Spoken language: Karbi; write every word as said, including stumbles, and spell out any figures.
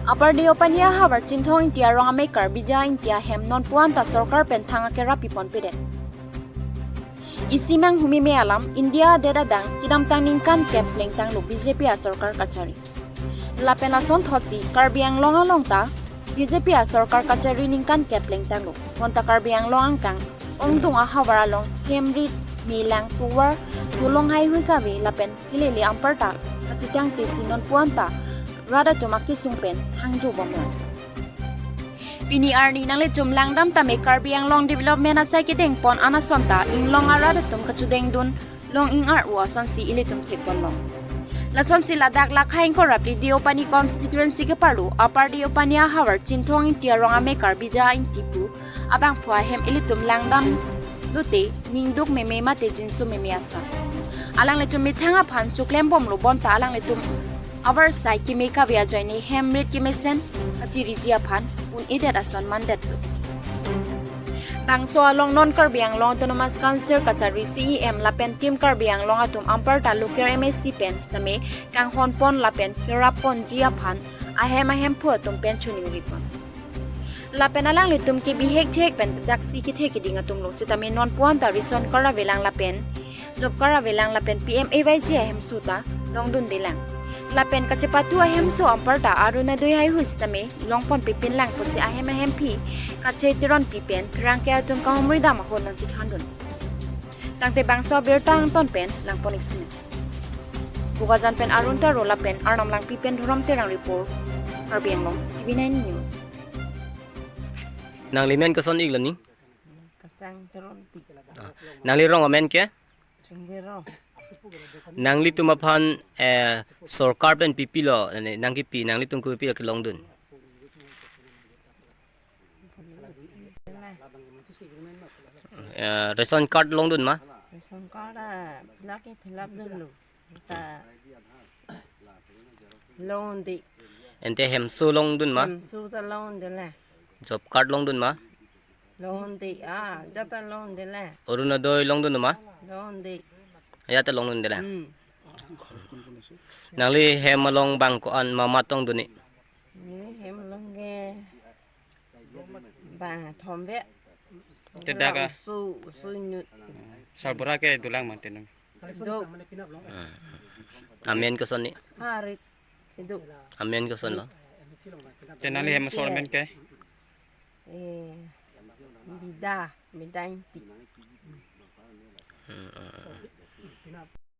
Upper Deopani ahavar Chinthong Ingti arong amekar Bija Ingti ahem nonpu anta sorkar pen thang akerap pipon pedet. Isi manghumeme alam India adet adang kedamtang ningkan kep plengtanglo B J P asorkar kachari. Lapen lasonthotsi Karbi Anglong along ta B J P asorkar kachari ningkan kep plengtanglo. Bonta Karbi Anglong angkang ongdung ahavar along hem rit, melang, tovar, dolong haihui kave lapen kelele anparta kachethangtesi nonpu anta rat atum akesung pen thangjo bomlang. Pini arni nanglitum langdam tame Karbi Anglong development asai kedengpon anason ta inglong arat atum kachudengdun long ingar-o asonsi ilitum thekponlong. Lasonsi ladak lakha ingkoi ra phli Deopani constituency keparlo Upper Deopani ahavar Chinthong Ingti arong amekar Bija Ingti pu abangphu ahem ilitum langdam lote ningduk meme mate jinso meme ason. Alanglitum methang aphan choklembomlo bonta alanglitum avarsai keme kave ajoine hem rit kemesen kachiriji aphan un-edet ason mandetlo. Bangso along non Karbi Anglong Autonomous Council kachari C E M lapen Team Karbi Anglong atum anparta local M A C pen sitame kanghonpon lapen kerapponji aphan ahem ahemphu atum pen choningripon. Lapen alanglitum ke bihek thek pen daksi kethe keding atumlo sitame nonpu anta ration card avelang lapen job card avelang lapen P M A Y G ahemso ta longdundelang. Lapen kachepatu ahemso anparta Arunodoi haihui sitame longpon pipinlang pusi ahem ahemphi kacheteronpi pen pherangke atum kahumri dam ahut nangchethandun. Tangte bangso abirta angton pen langpon iksin. Bokajan pen Arun Taro lapen Arnam Langpi pen Dhorom Terang report, Karbi Anglong, T V nine News. Nangli men koson iklo ni? Kasang Terompi. Ah, nangli rong amen ke? Chingvero. Nanglitum aphan, eh, sorkar pen pipilo, nangkepi, nanglitum kepipilo kelongdun? Eh, ration card longdun ma? Ration card, ah, fill up ke fill up dunlo. Ta longde. Ante hemso longdun ma? Hemso ta longdele. Job card longdun ma? Longde, ah, jata longdele. Arunodoi longdun ma? Longde. Jata longdundele. Hmm. Nangli hem along bang ko-an ma matongdun ni? Ni hem along ke bang thombe. Te dak a? Su, su nyut. Sarbura ke dolang ma tenung. Do. Hmm. Amen koson ni? Harit. Hidu. Amen kosonlo? Te nangli hem asor amen ke? Eh, Bida, Bida Ingti. Hmm, hmm, hmm.